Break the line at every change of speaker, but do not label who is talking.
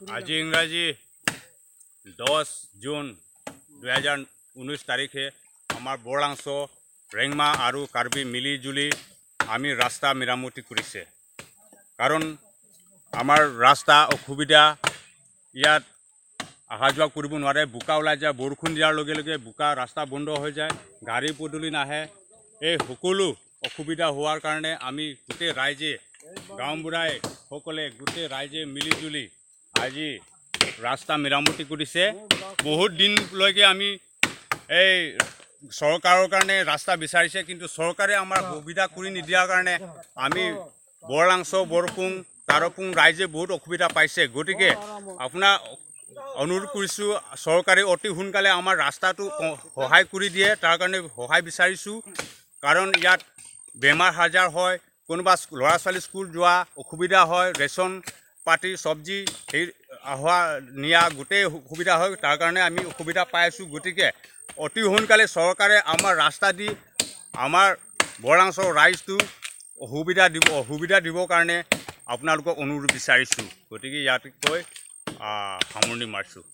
আজি ইংৰাজী 10 জুন 2019 তাৰিখে আমাৰ বৰলাংচ ৰেংমা আৰু কাৰ্বি মিলি জুলি আমি ৰাস্তা মেৰামতি কৰিছে। কাৰণ আমাৰ ৰাস্তা অসুবিধা, ইয়াত অহা যোৱা কৰিব নোৱাৰে, বোকা ওলাই যায়। বৰষুণ দিয়াৰ লগে লগে বোকা, ৰাস্তা বন্ধ হৈ যায়, গাড়ী পদূলি নাহে। এই সকলো অসুবিধা হোৱাৰ কাৰণে আমি গোটেই ৰাইজে, গাঁওবুঢ়াই সকলে, গোটেই ৰাইজে মিলি জুলি আজি ৰাস্তা মেৰামতি কৰিছে। বহুত দিনলৈকে আমি এই চৰকাৰৰ কাৰণে ৰাস্তা বিচাৰিছে, কিন্তু চৰকাৰে আমাৰ সুবিধা কৰি নিদিয়াৰ কাৰণে আমি বৰলাংচ, বৰপুং, তাৰপুং ৰাইজে বহুত অসুবিধা পাইছে। গতিকে আপোনাৰ অনুৰোধ কৰিছোঁ, চৰকাৰে অতি সোনকালে আমাৰ ৰাস্তাটো সহায় কৰি দিয়ে, তাৰ কাৰণে সহায় বিচাৰিছোঁ। কাৰণ ইয়াত বেমাৰ আজাৰ হয়, কোনোবা ল'ৰা ছোৱালী স্কুল যোৱা অসুবিধা হয়, ৰেচন পাতি, চব্জি সেই অহা নিয়া গোটেই সুবিধা হয়, তাৰ কাৰণে আমি অসুবিধা পাই আছোঁ। গতিকে অতি সোনকালে চৰকাৰে আমাৰ ৰাস্তা দি আমাৰ বৰলাংচৰ ৰাইজটো সুবিধা দিবৰ কাৰণে আপোনালোকক অনুৰোধ বিচাৰিছোঁ। গতিকে ইয়াত কৈ সামৰণি মাৰিছোঁ।